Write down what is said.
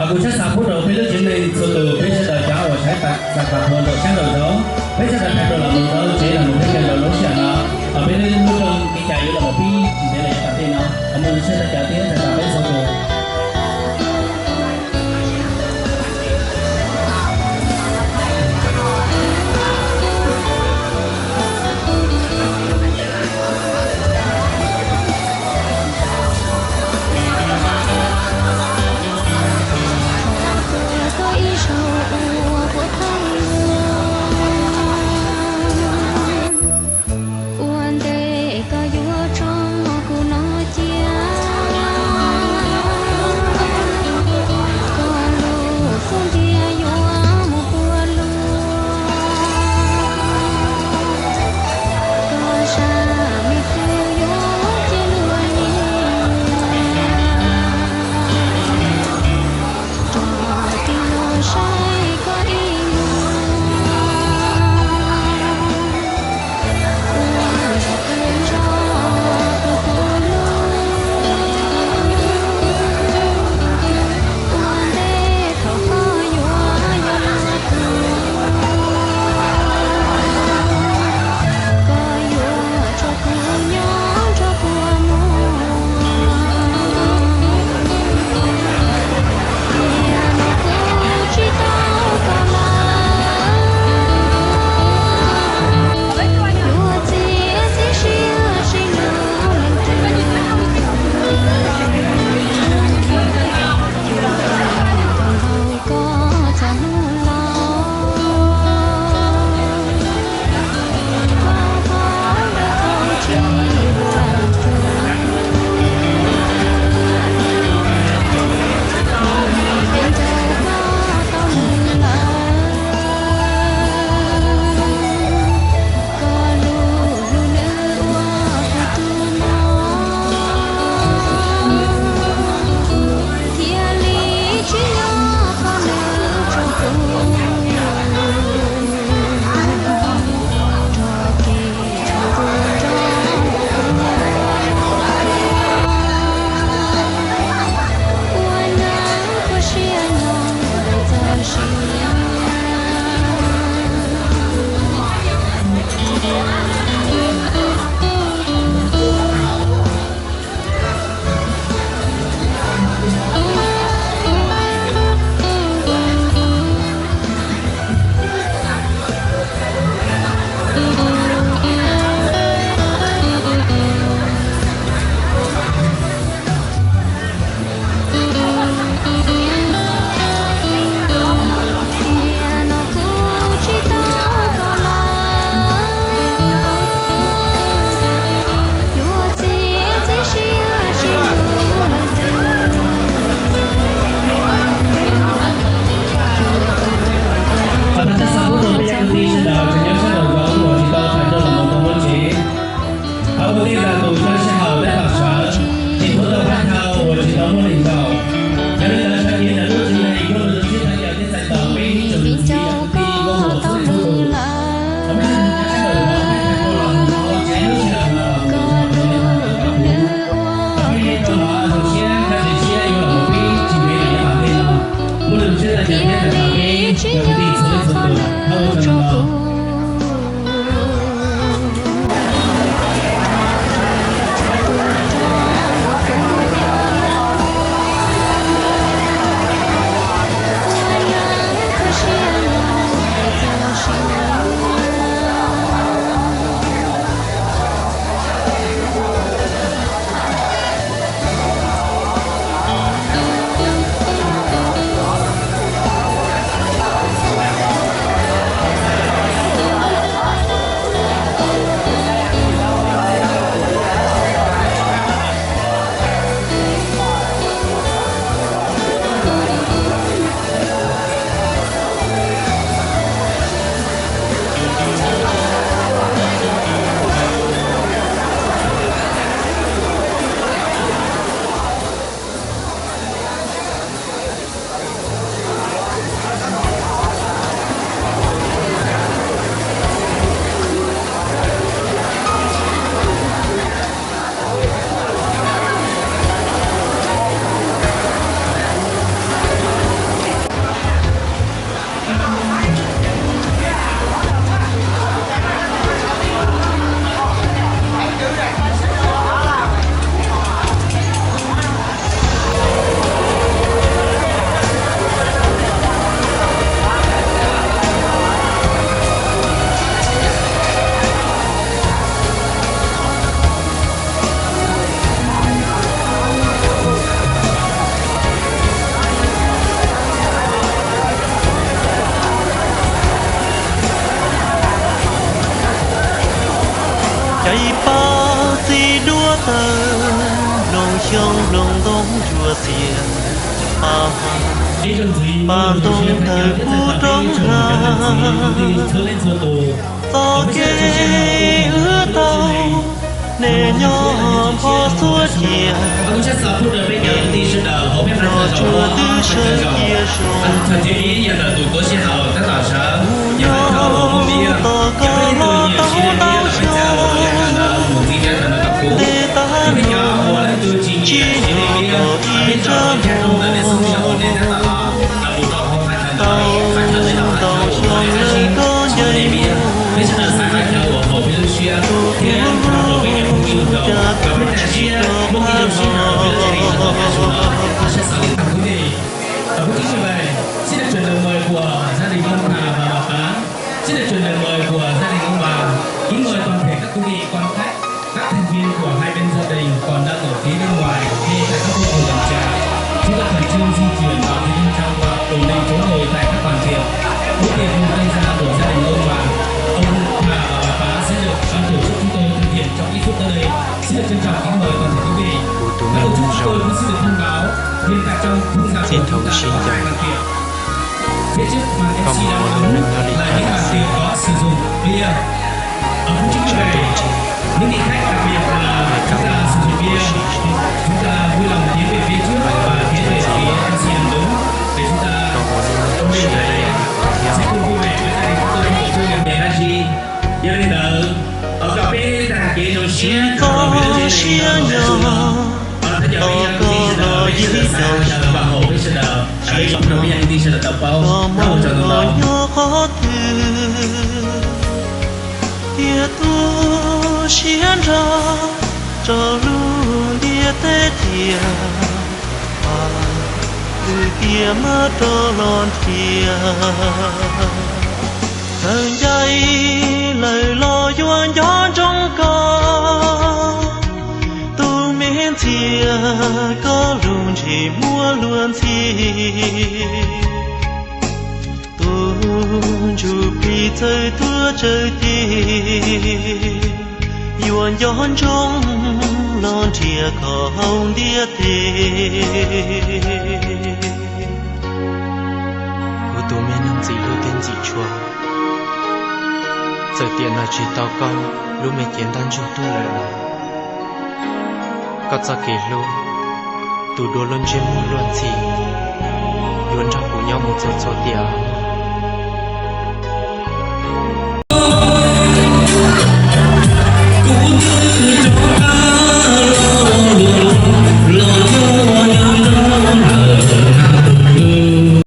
Kuv tshaj xav pub rau peb lub tsev neeg txhua tus, peb sawv daws cov uas saib tas xav tas phua nraum sab nraum zoov, peb sawv daws thaiv rau los mus rau lub tsev los mus peb cov rau lub sij hawm no, peb lub rau kev cai yuav los mus pib tsis ntev lawm yav tom ntej no, qhov muaj lub tshaj tas cov tib txhais tos peb txhua tus. Ua ntej koj yuav tso kuv no cia. Tawg hloov xyoob hloov ntoo ntsuab xiab, pa, pa ntoo tawg puv roob hav, txoj kev wb tau, nej nyob npho xuab cia, los tsuas twb sawv cia zoo. Kuv nyob tos koj los tau ntau xyoo, ntev tag los tsis nyob ib ntsab hmo. Tau ntau xyoo lawm koj ncaim mus, tus thiab hlub cas kuv tsis rov qab los. Xin được chuyển lời mời của gia đình ông bà và bà Tám. Xin được chuyển lời mời của gia đình ông bà. Kính mời toàn thể các quý vị, quan khách, các thành viên của hai bên gia đình còn đang ở phía bên ngoài hay tại các khu vườn tầm trà. Chúng ta khẩn trương di chuyển vào bên trong và ổn định chỗ ngồi tại các bàn tiệc. Bữa tiệc mừng tay gia của gia đình ông bà, ông bà và bà Tám sẽ được ban tổ chức chúng tôi thực hiện trong ít phút tới đây. Xin được trân trọng kính mời toàn thể quý vị. Ban tổ chức chúng tôi cũng xin được thông báo, hiện tại trong khung giờ của chúng ta có hai bàn tiệc. Phía trước màn M C đang bắn là những bàn tiệc có sử dụng bia. Ở phút trước như vậy, những vị khách đặc biệt là chúng ta sử dụng bia, chúng ta vui lòng tiến về phía trước và tiến về phía M C đang đứng để chúng ta cùng vui vẻ với gia đình chúng tôi trong buổi trưa ngày hôm nay. Yog li ntawd, thov kom peb tag kev zoo siab, txoj siab nyob tos koj los yeej yog tsis koj mus los nyob qhov twg, thiab tu siab nrog rau lub ntiaj teb tias, lwm tiam maj rov los nrhiav. Txawm ncaim lawm los yuav nco ntsoov koj, tus me ntxhias koj lub ntsej muag luag ntxhi. Tus ntsuj plig txawm tuag tsawg ces, yuav nco ntsoov los nrhiav koj hauv ntiaj teb. Kuv tus me neeg ntxim hlub thiab ntxim tshua, txawm tiam no tsis tau koj lub me cev ntaj ntsug tuag lawm los, koj txoj kev hlub, tus dua lub ntsej muag luag ntxhi, yuav nrog kuv nyob mus txhua txhua tiam.